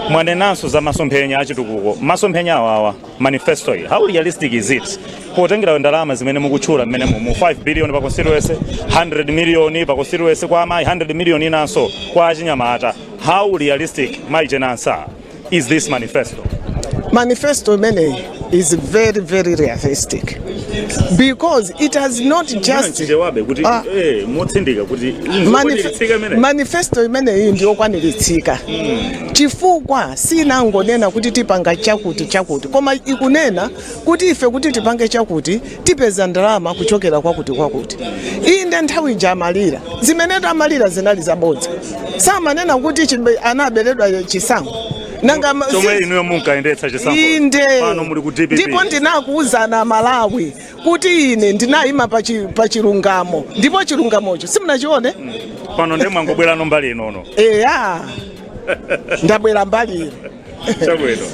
Mwanenanso za masomphenya achitukuko. Masomphenya awawa, manifesto iyi, how realistic is it potengera ndalama zimene mukutchula mmene mu 5 billion pa constituency, 100 million pa constituency kwa amayi, 100 million inanso kwa achinyamata? How realistic, mayi Jane Ansah, is this manifesto? Manifesto imeneyi is very, very realistic because it has not just Chichewabe kuti Ah. Motsindika kuti nzokwaniritsika imeneyi. Manifesto imeneyi ndiyokwaniritsidwa chifukwa sinangonena kuti tipanga chakuti chakuti, koma ikunena kuti ife kuti tipange chakuti tipeza ndalama kuchokera kwakuti kwakuti. Inde, nthawi ija amalira, zimene amalira zinali zabodza. Samanena kuti anaberedwa chisankho. Nanga Chomwe inuyo munkayendetsa chisankho. Inde. Pano muli ku DPP. Ndipo ndinakuwuzana Malawi kuti ine ndinayima pa chilungamo, ndipo chilungamocho simunachione. Pano ndiye mwangobwerano mbali inono. Eya, ndabwera mbali ino. Chabwino.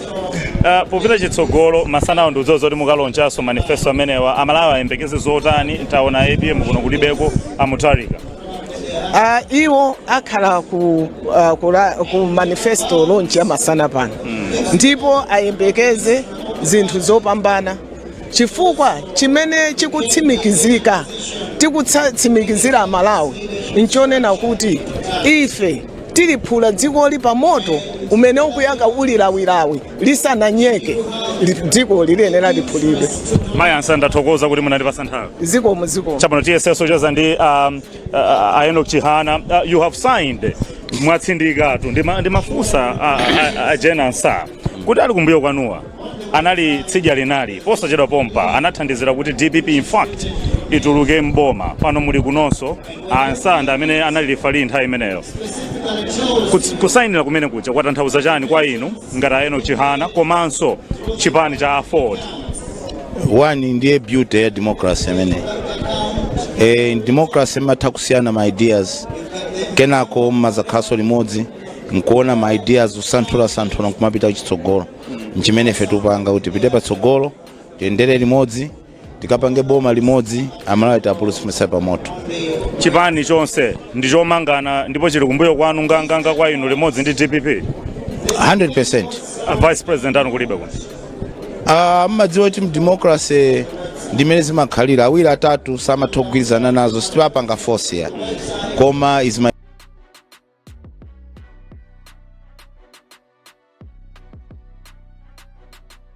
Popita chitsogolo masanawo, ndiudziwa zoti mukalaunchaso manifesto amenewa, Amalawi ayembekeze zotani? Taona APM kuno kulibeko, a Mutharika. Iwo akhala ku manifesto launch ya masana pano, ndipo ayembekeze zinthu zopambana chifukwa chimene chikutsimikizika, tikutsimikizira Amalawi nchonena kuti ife tiliphula dzikoli pa moto umene ukuyaka uli lawilawi lisananyeke. Dziko liyenera liphulidwe. Mayi Ansah, ndathokoza kuti munandipasa nthawi. Zikomo, zikomo. Chabwino, tiyesenso choza ndi Enoch Chihana. You have signed, mwatsindikatu. Ndimafunsa a Jane Ansah kuti ali kumbuyo kwanuwa anali tsidya linali posachedwa pompa anathandizira kuti DPP in fact ituluke mboma. Pano muli kunonso, Ansah ndi amene anali referee nthawi imeneyo. Kusayinira kumene kuja kwatanthauza chani kwa inu ngati a Enoch Chihana komanso chipani cha AFORD? One, ndiye beauty ya democracy imeneyi. Democracy imatha kusiyana ma ideas, kenako mmazakhaso limodzi nkuona ma ideas, kusanthula-santhula nkumapita kuchitsogolo. Nchimene ife tupanga kuti tipite patsogolo, tiyendere limodzi, tikapange boma limodzi, Amalawi tiapulumutse pa moto. Chipani chonse ndi chomangana ndipo chili kumbuyo kwanu nganganga kwa inu limodzi ndi DPP? 100%. A vice president anu kulibe kuno. Mmadziwa kuti mdemocracy ndimene zimakhalira, awiri atatu samatha kugwirizana nazo, sitipapanga force ya, koma is my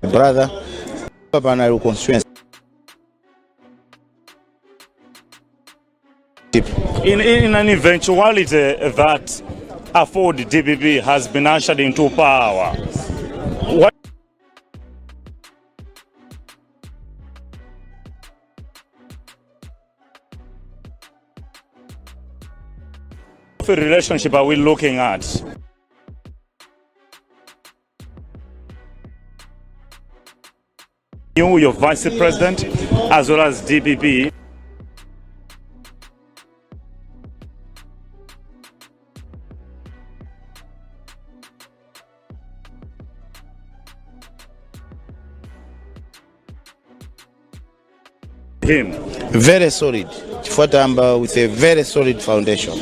brother pana ali constituency. In an eventuality that AFORD DPP has been ushered into power, what relationship are we looking at? You, your vice president, as well as DPP. Him. Very solid, chifukwa tayamba with a very solid foundation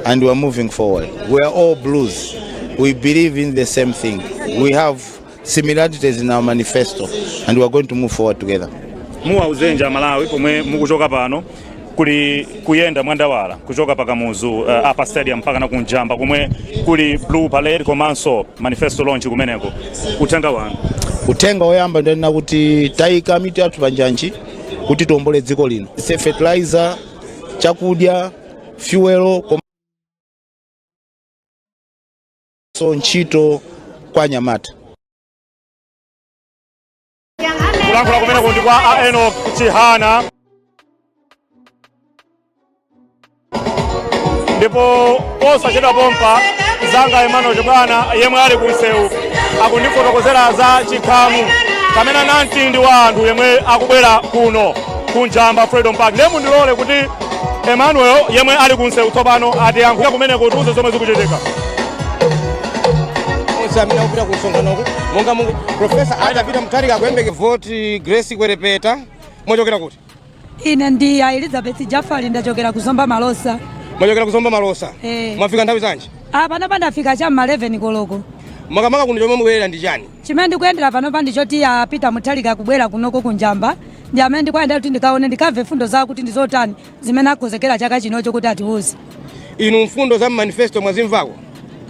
and we are moving forward. We are all blues, we believe in the same thing, we have similarities in our manifesto and we are going to move forward together. Muwauzenja Malawi pomwe mukuchoka pano kuli kuyenda mwandawala kuchoka pakamuzu Upper Stadium mpaka na kunjamba komwe kuli Blue Parade komanso manifesto launch kumeneko, uthenga wanu? Uthenga woyamba ndinena kuti tayika mitu yathu panjanji kuti tiwombole dziko lino, se fertilizer, chakudya, fuel komanso ntchito kwa anyamata. Kulankhula kumeneko ndi kwa a Enoch Chihana, ndipo posachedwa pompa zanga Emmanuel Chibwana yemwe ali ku msewu akundifotokozera za chikhamu kamene namtindi wa anthu yemwe akubwera kuno ku Njamba Freedom Park. Ndiye mundilole kuti Emmanuel yemwe ali ku msewu tsopano atiyankhule kumeneko, tiuze zomwe zikuchitika. Onse amene akupita ku msonkhanoku, monga mungu Professor Arthur Peter Mutharika akuyembeke voti. Grace Kwerepeta, mwachokera kuti? Ine ndi ya Elizabeth Jafari, ndachokera kuzomba Malosa. Mwachokera kuzomba Malosa? Eh. Mwafika nthawi zanji? Panopa ndafika cha ma 11 koloko. Makamaka kuno chomwe mukuyendera ndi chani? Chimene ndikuyendera panopa ndi choti a Peter Mutharika kubwera kunoko kunjamba, ndi amene ndikuyendera kuti ndikaone, ndikamve fundo zawo kuti ndizotani zimene akonzekera chaka chinocho kuti atiuze. Inu mfundo za manifesto mwazimvako?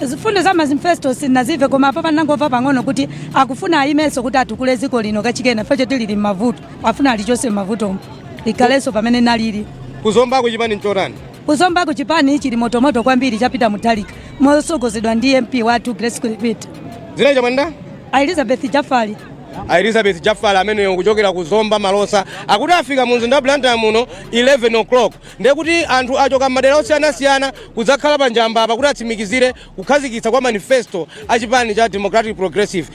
Zifundo za manifesto sindinazimve, koma apapa ndinangomva pang'ono kuti akufuna ayimenso kuti atukule dziko lino kachikena fecho tilili m'mavuto, afuna alichose m'mavutomo likhalenso pamene nalili. Kuzombako chipani nchotani? Kuzombako chipani chili motomoto kwambiri cha Peter Mutharika mosogozedwa ndi MP wathu Grace Kwelepeta. Dzina chamwenda? A Elizabeth Jafali. A Elizabeth Jafali ameneyo kuchokera ku Zomba Malosa akuti afika mu mzinda wa Blantyre muno 11 o'clock, ndiye kuti anthu achoka m'madera osiyanasiyana kudzakhala pa Njamba apa kuti atsimikizire kukhazikitsa kwa manifesto a chipani cha Democratic Progressive.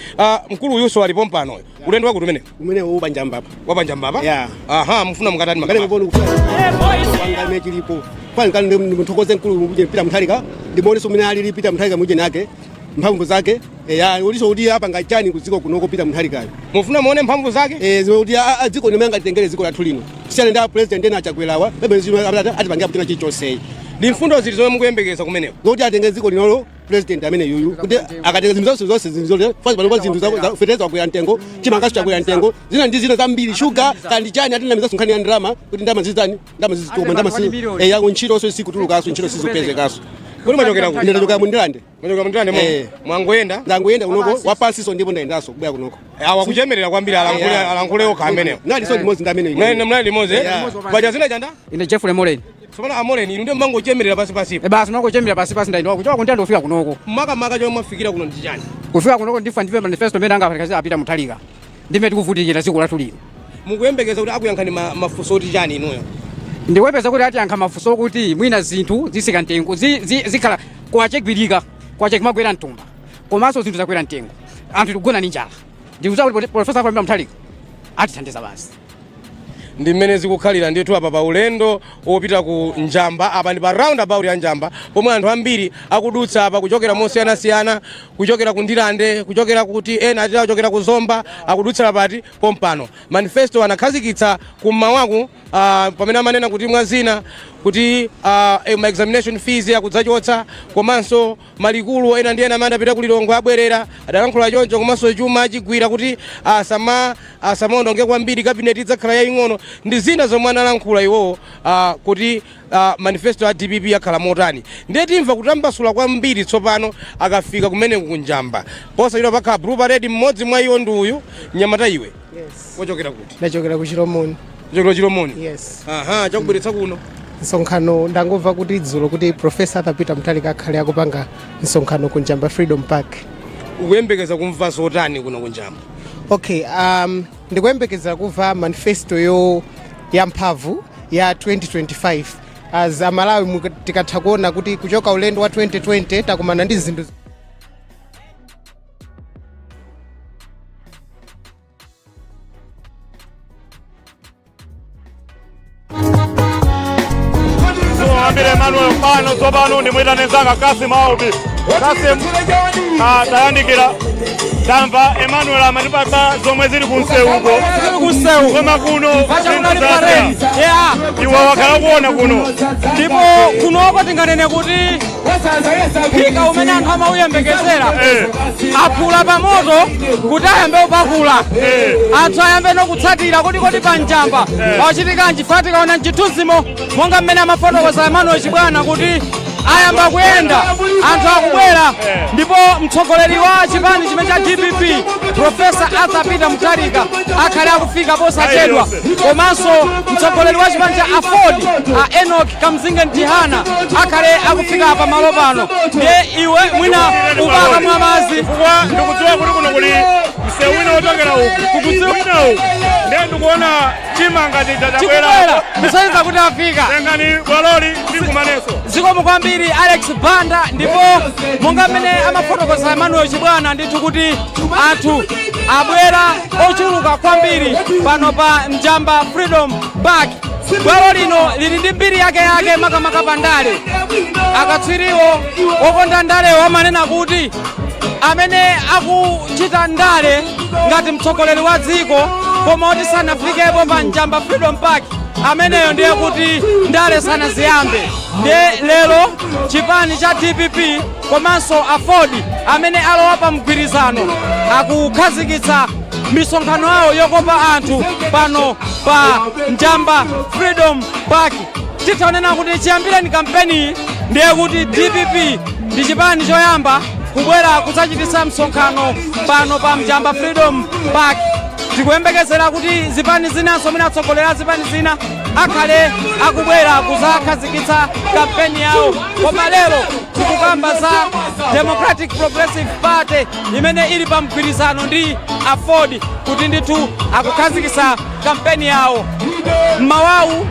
Mkulu uyunso alipo mpanoyo, ulendo wakuti umene? Umene uwu Njamba apa. Wa Njamba apa? Yeah. Aha, mufuna mukatani? Ngale Makamaka ngopona kufuna wanga chilipo. Kwani kani ndimuthokoze mkulu muje Peter Mutharika, ndimuonenso umene alili Peter Mutharika muje nake mphamvu zake, ya uliso kuti apa ngachani kudziko kunoko Peter Mutharikayo. Mufuna muone mphamvu zake? Eh, zimwe kuti dziko limene angatitengere dziko lathu lino. Siyana ndi president ena achakwerawa, bebe zimwe atipangira kutina chilichonse. Ndi mfundo zili zomwe mukuyembekeza kumeneko? Zoti atenge dziko linolo president amene yuyu kuti akatenga zinthu zonse zonse zinthu zonse fazi pano zinthu za fetereza wakwera mtengo, chimangaso chakwera mtengo, zina ndi zina zambiri, shuga kandi chani, atinamiza nkhani ya ndalama kuti ndalama zizitani, ndalama zizitoma, ndalama si yango ntchito so sikutulukaso, ntchito sizipezekaso. Kodi mwachokera kuti? Ndachokera mu Ndirande. Mwachokera mu Ndirande? Eh. Mwangoyenda? Ndangoyenda kunoko wapansiso ndipo ndayendanso kubwera kunoko. Awa kuchemerera kwambiri, alankhule, alankhule okha amenewo. Naliso limodzi ndi amene. Mnali mnali limodzi, eh? Yeah. Paja zina chanda? Ine Jeffrey Molen. Tsopano amoleni, inu ndiye mmangochemerera pasi pasipo. E basi, mangochemerera pasi pasi, ndaindowa kuchoka kuNdirande kufika kunoko. Makamaka chomwe mwafikira kuno ndi chani? Kufika kunoko ndifa ndife manifesto imene angapatikazira a Peter Mutharika. Ndime tikuvutikira dziko lathu lino. Mukuyembekeza kuti akuyankhani mafunso oti chani inuyo? Ndikuyembekeza kuti atiyankha mafunso okuti mwina zinthu zisika mtengo, zikhala kwachegwirika, kwachekumagwera mtumba. Komanso zinthu zakwera mtengo. Anthu tikugona ndi njala. Ndikudziwa kuti Professor Peter Mutharika atithandiza basi. Ndi mmene zikukhalira ndithu apa pa ulendo wopita ku Njamba. Apa ndi pa roundabout ya Njamba pomwe anthu ambiri akudutsa apa kuchokera mosiyanasiyana, kuchokera ku Ndirande, kuchokera kuti ena ati kuchokera ku Zomba, akudutsira pati pompano. Manifesto anakhazikitsa kummawaku, pamene amanena kuti mwazina kuti ma examination fees akudzachotsa, komanso malikulu ena ndi ena amene adapita ku Lilongwe abwerera, adalankhula choncho, komanso chuma achigwira kuti asamaononge kwambiri, cabinet idzakhala yaying'ono, ndi zina zomwe analankhula iwowo kuti manifesto a DPP akhala motani. Ndiye timva kutambasula kwambiri tsopano akafika kumeneku kunjamba. Posachedwa pakhala blue parade. Mmodzi mwa iwo ndi uyu mnyamata. Iwe? Yes. Wachokera kuti? Ndachokera ku Chilomoni. Wachokera Chilomoni? Yes. Aha, chakubweretsa kuno? Msonkhano, ndangomva kuti dzulo kuti Professor Arthur Peter Mutharika akhale akupanga msonkhano ku Njamba Freedom Park. Ukuyembekeza kumva zotani kuno kunjamba? Okay, ndikuyembekezera kumva manifesto yo yamphamvu ya 2025. As Amalawi tikatha kuona kuti kuchoka ulendo wa 2020 takumana ndi zinthu Ambire Emmanuel pano. Tsopano ndimuyitane mzanga Kasim Albi. Kasim, tayandikira, tamva Emmanuel amatipatsa zomwe zili kunsewuko, koma kuno zinthu zasiyana. Iwe wakhala kuona kuno. Ndipo kunoko tinganene kuti phika umene anthu amauyembekezera aphula pamoto kuti ayambe kupakula, anthu ayambe nokutsatira kuti kodi panjamba pachitikanji. Chifukwa tikaona mchithunzimo, monga mmene amafotokoza Emmanuel Chibwana kuti ayamba kuyenda, anthu akubwera, ndipo mtsogoleri wa chipani chimene cha DPP, Professor Arthur Peter Mutharika, akhale akufika posachedwa, komanso mtsogoleri wa chipani cha AFORD, a Enoch Kamzinge Chihana, akhale akufika pamalo pano. Ndiye iwe mwina upaka mwa madzi. Chifukwa ndikudziwa kuti kuno kuli msewu wina wochokera uku, wina uku, ndiye ndikuona chimanga chija chabwera. Chikubwera kusonyeza kuti afika. Tengani bwaloli ndikumanenso. Zikomo kwambiri, Alex Banda. Ndipo monga mmene amafotokoza Emmanuel Chibwana ndithu kuti anthu abwera ochuluka kwambiri pano pa Njamba Freedom Park. Bwalo lino lili ndi mbiri yake yake, makamaka pa ndale. Akatswiriwo okonda ndalewo amanena kuti amene akuchita ndale ngati mtsogoleri wa dziko koma oti sanafikepo pa Njamba Freedom Park Ameneyo ndiye kuti ndale sanaziyambe. Ndiye lero chipani cha DPP komanso AFORD amene alowa pa mgwirizano akukhazikitsa misonkhano yawo yokopa anthu pano pa Njamba Freedom Park. Titha kunena kuti chiyambireni kampeniyi ndiye kuti DPP ndi chipani choyamba kubwera kudzachititsa msonkhano pano pa Njamba Freedom Park. Tikuyembekezera kuti zipani zinanso, mwina atsogoleri a zipani zina akhale akubwera kudzakhazikitsa kampeni yawo, koma lero tikukamba za Democratic Progressive Party imene ili pa mgwirizano ndi AFORD kuti ndithu akukhazikitsa kampeni yawo mmawawu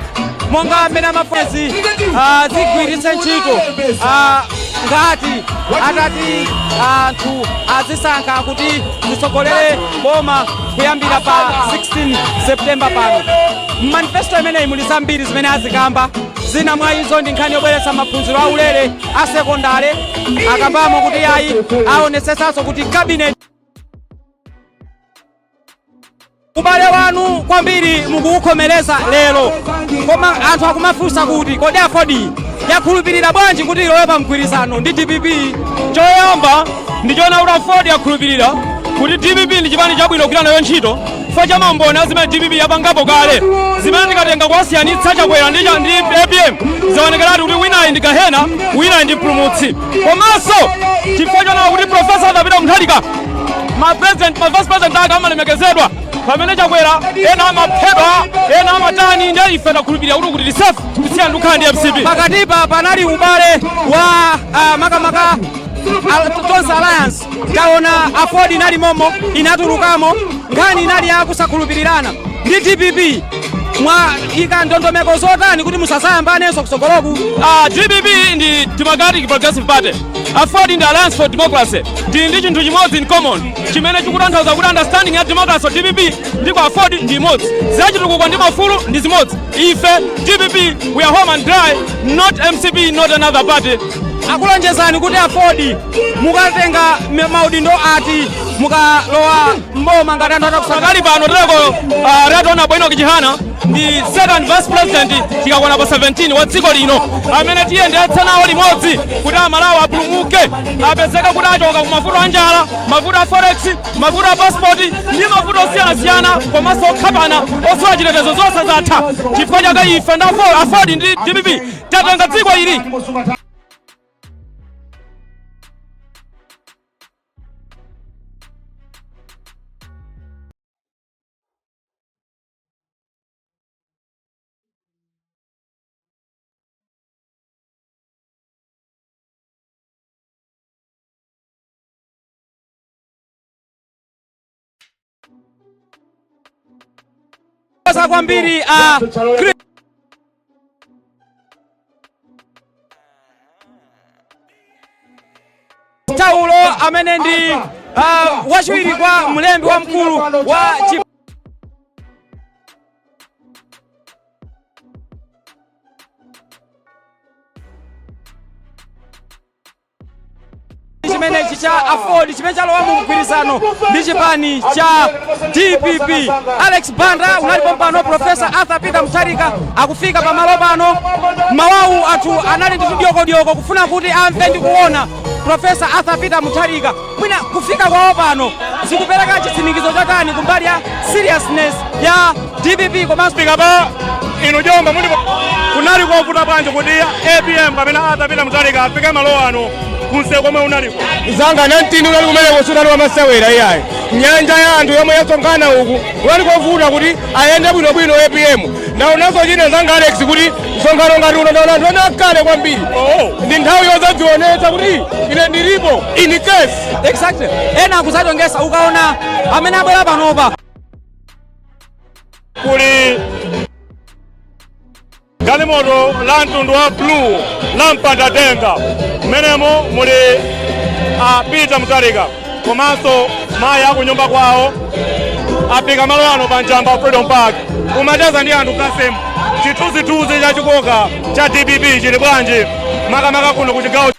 monga amene amafezi zigwiritse ntchito ngati atati anthu azisankha kuti zitsogolere boma kuyambira pa 16 September pano. Manifesto imeneyi muli zambiri zimene azikamba. Zina mwa izo ndi nkhani yobweretsa maphunziro aulere a sekondale. Akambamo kuti ayi, aonetsetsanso kuti cabinet. Ubale wanu kwambiri mukuwukhomereza lero, koma anthu akumafunsa kuti kodi AFORD yakhulupirira bwanji kuti ilowe pa mgwirizano ndi DPP? Choyamba ndichoona kuti AFORD yakhulupirira kuti DPP ndi chipani chabwino kugwira nayo ntchito chifukwa cha maumboni azimene DPP yapangapo kale, zimene tikatenga kuwasiyanitsa Chakwera ndi APM, zaonekeratu kuti winayi ndi gahena, winayi ndi mpulumutsi. Komanso chifukwa choona kuti Professor Arthur Peter Mutharika, ma president, ma vice president ake amalemekezedwa, pamene Chakwera ena amaphedwa, ena amatani. Ndiye ife takhulupirira kuti tili safe kusiyana ndi kukhala ndi MCP. Pakatipa panali ubale wa makamaka Tonse Alliance. Taona AFORD inali momo, inatulukamo. Nkhani inali yakusakhulupirirana ndi DPP. Mwaika ndondomeko zotani kuti musasayambanenso kusogoloku? DPP ndi Democratic Progressive Party, AFORD ndi Alliance for Democracy. Tili ndi chinthu chimodzi in common chimene chikutanthauza kuti understanding ya democracy for DPP ndi kwa AFORD ndi imodzi, zachitukuko ndi maufulu ndi zimodzi. Ife DPP, we are home and dry, not MCP, not another party. Akulonjezani kuti AFORD mukatenga maudindo ati mukalowa mboma ngati anthu atakusankha? Pakali pano tereko Right Honorable Enoch Chihana ndi second vice president tikakwana pa 17 wa dziko lino, amene tiyendetsa nawo limodzi kuti Amalawi apulumuke, apezeke kuti achoka ku mavuto a njala, mavuto a forex, mavuto a passport ndi mavuto osiyanasiyana, komanso okhapana, osowa chitetezo. Zonse zatha chifukwa chake ife ndi AFORD ndi DPP tatenga dziko ili. Kwambiri Taulo amene ndi wachiwiri kwa mlembi wamkulu wa chimenechi cha AFORD chimene chalowa mu mgwirizano ndi chipani cha DPP. Alex Banda unalipo pano. Professor Arthur Peter Mutharika akufika pamalo pano. Mawawu anthu anali ndi tudyokodyoko kufuna kuti amve ndi kuona Professor Arthur Peter Mutharika. Mwina kufika kwawo pano zikupereka chitsimikizo chotani kumbali ya seriousness ya DPP komanso Pikapa inu jomba muli kunali kovuta bwanji kuti APM kapena Arthur Peter Mutharika afike malo ano kunse komwe unaliko? Zanga 19 unali kumeneko, sunali wamasewera iyayi. Nyanja ya anthu yomwe yasonkhana uku, unali kovuta kuti ayende bwinobwino APM. Ndaonanso china, zanga Alex, kuti msonkhano ngati uno ndaona anthu ena akale kwambiri. Ndi nthawi yozadzionetsa kuti ine ndilipo in case. Exactly, ena akuzatongesa ukaona amene abwera panopa. Kuli galimoto la mtundu wa blue la mpandadenga, mmenemo muli a Peter Mutharika komanso mayi akunyumba kwawo. Afika malo ano pa Njamba Freedom Park kumacheza ndi anthu. Kasim, chithunzithunzi chachikoka cha DPP chili bwanji makamaka kuno ku chigawo?